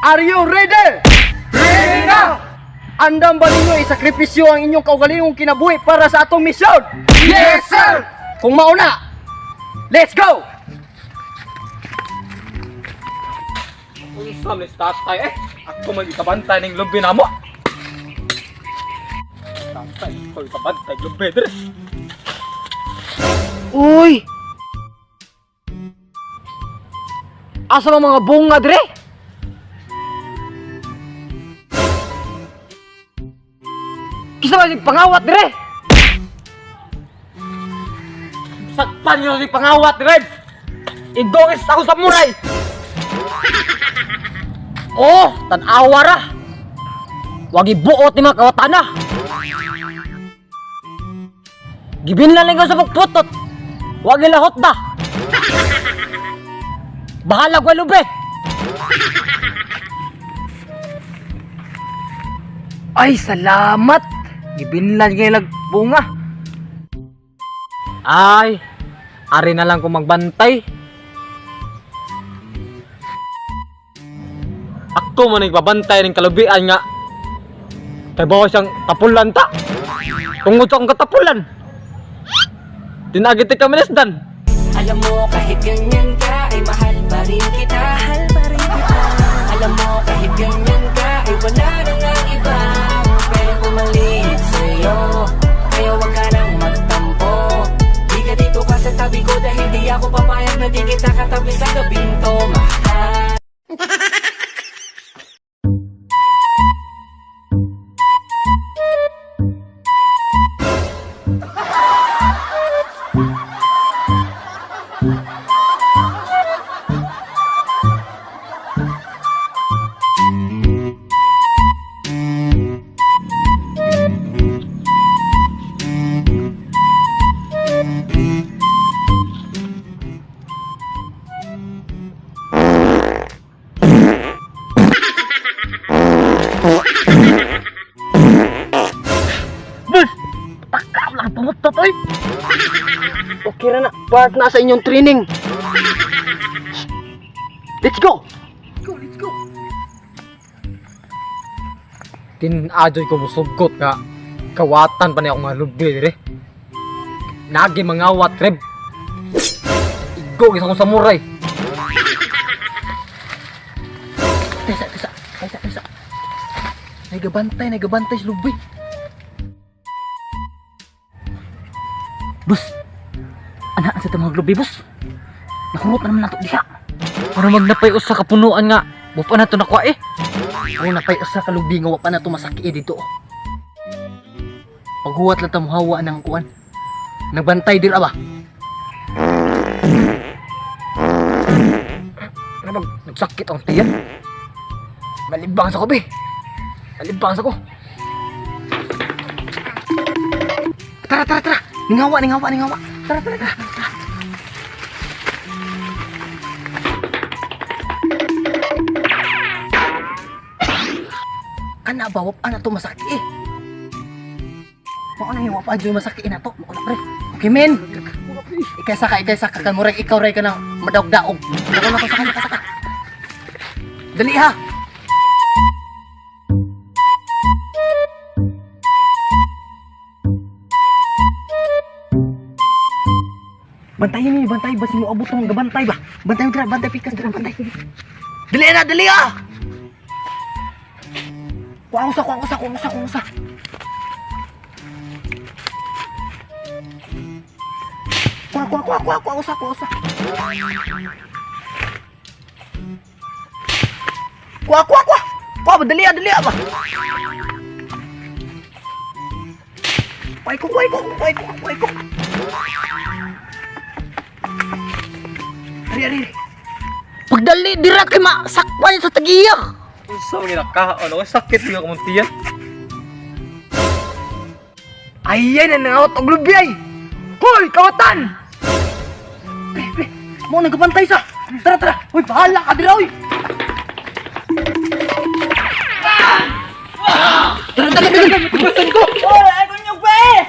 Are you ready? Ready na! Andam ba ninyo isakripisyo ang inyong kaugalingong kinabuhi para sa atong misyon? Yes, sir! Kung mauna, let's go! Unsa man ni tatay eh? Ako man gikabantay ning lubi namo. Tatay, ko gikabantay lubi dire. Uy! Asa man mga bunga dire? Kisa man yung pangawat dire? Sakpan yun si pangawat dire. Igongis ako sa muray. Oh, tan-awa ra. Wag ibuot ni mga kawatana. Gibinlan lang sa pagputot. Wag ilahot da. Bahala ko lube. Ay, salamat. Gibinlan ngay bunga. Ay, ari na lang ko magbantay. Ako man nagbabantay ng kalubian nga. Kay bawas siyang tapulan ta. Tungod sa akong katapulan. Tinagit ka minisdan. Alam mo kahit ganyan ka ay mahal pa rin kita. Mahal pa rin kita. Alam mo kahit ganyan ka ay wala na nang iba. Pero pumalit sa'yo, kaya wag ka nang magtampo. Di ka dito ka sa tabi ko dahil di ako papayag na di kita katabi sa gabing to. Mahal. Bus! Takam lang tumutot, oy! Okay ra na, part na sa inyong training. Let's go! Go, let's go! Tinajoy ko musugot nga kawatan pa niya akong mga lubi dire. Nagi mangawat reb. Igo gis akong samurai. Tesa, tesa, tesa, tesa. Nagabantay, nagabantay sa lubi. Bus! Ana, sa itong mga lubi, bus! Nakurot na naman nato diha. Para magnapay usa ka punuan nga. Bupa na to nakuha eh. Ako napay usa ka lubi nga wa pa na to masaki eh, dito. Paghuwat lang ta mohawa ng kuan. Nagbantay dira ba? Ano bang nagsakit ang tiyan? Malibang sa ko be. Malibang sa ko. Tara, tara, tara. Ningawa, ningawa, ningawa. Tara, tara, tara. Kana ba wa pa na to masaki eh. Mao na wa pa jud masaki na to. Mao na pre. Okay men. Ikay saka, ikay saka kan murag ikaw ray ka nang madaog-daog. Dako na ko saka, saka, saka. Dali ha. Bantayan ni, bantay ba sino abot tong gabantay ba? Bantay mo dira, bantay pikas dira, bantay. Dali na, dali ah. Kuha usa, kuha usa, kuha usa, kuha usa. Kuha, kuha, kuha, kuha, kuha usa, kuha usa. Kuha, kuha, kuha. Kuha ba, dali ah, dali ah ba. Kuha ko, kuha ko, kuha ko, kuha ko. Ari, ari, ari. Pagdali dira kay masakpan sa tagiya. Unsa man ginakaon ako sakit gyud akong tiyan. Ayan na nangawat og lubi ay. Hoy, kawatan! Pre, pre, mo nagabantay sa. Tara, tara. Hoy, bahala ka dira, hoy. Tara, tara, tara. Tigasan ko. Hoy, ay kunyog ba eh!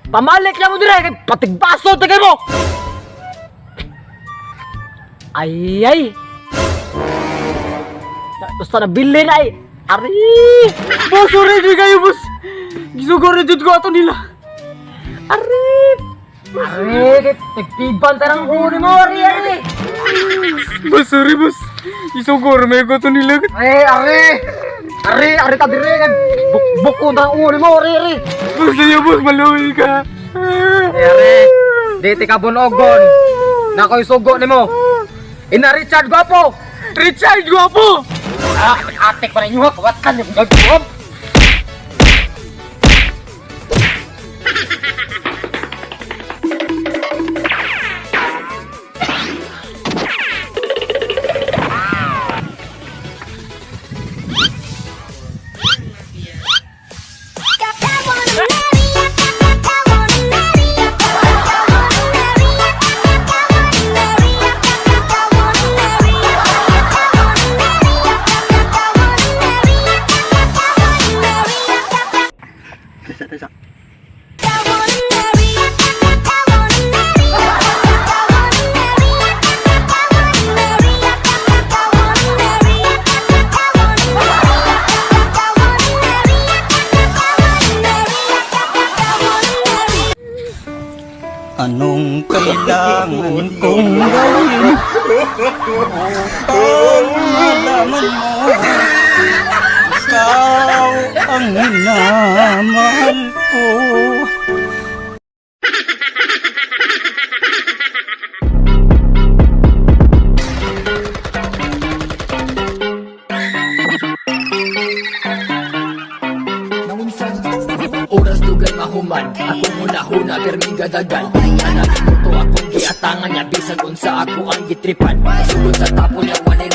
Pamalik na mo dire kay patigbaso tagay mo. Ay ay. Basta nabili na eh. Ari! Boss, sorry jud kayo, boss. Gisugo ra jud ko ato nila. Ari! Ari! Tigtiban tarang huli mo, ari, ari! Boss, sorry, boss. Gisugo ra may ko ato nila. Ari, ari! Ari, ari ta dire kay bukbukon tarang huli mo, ari, ari! Boss, ayaw, boss, maluwi ka. Ari, ari! Di ti ka bunogon. Nakoy sugo nimo. Ina Richard Gwapo! Richard, guwapo! Ah, atik pa ninyo ha, kawatan yung gagawin. I wanna marry ya. I wanna marry ya. I wanna marry ya. I wanna marry ya. I wanna marry ya. I wanna marry ya. I wanna marry ya. I wanna marry ya. Tesa, tesa. I wanna marry ya. I wanna marry ya. I wanna marry ya. I wanna marry ya. I wanna marry ya. I wanna marry ya. I wanna marry ya. I wanna marry ya. I wanna marry ya. Anong kailangan kong gawin upang malaman mo ikaw ang minamahal ko? Oras dugay mahuman akong hunahuna perming gadagan. Anak ko to akong giatangan niya bisan unsa ako ang gitripan. Sugod sa tapo niya walay.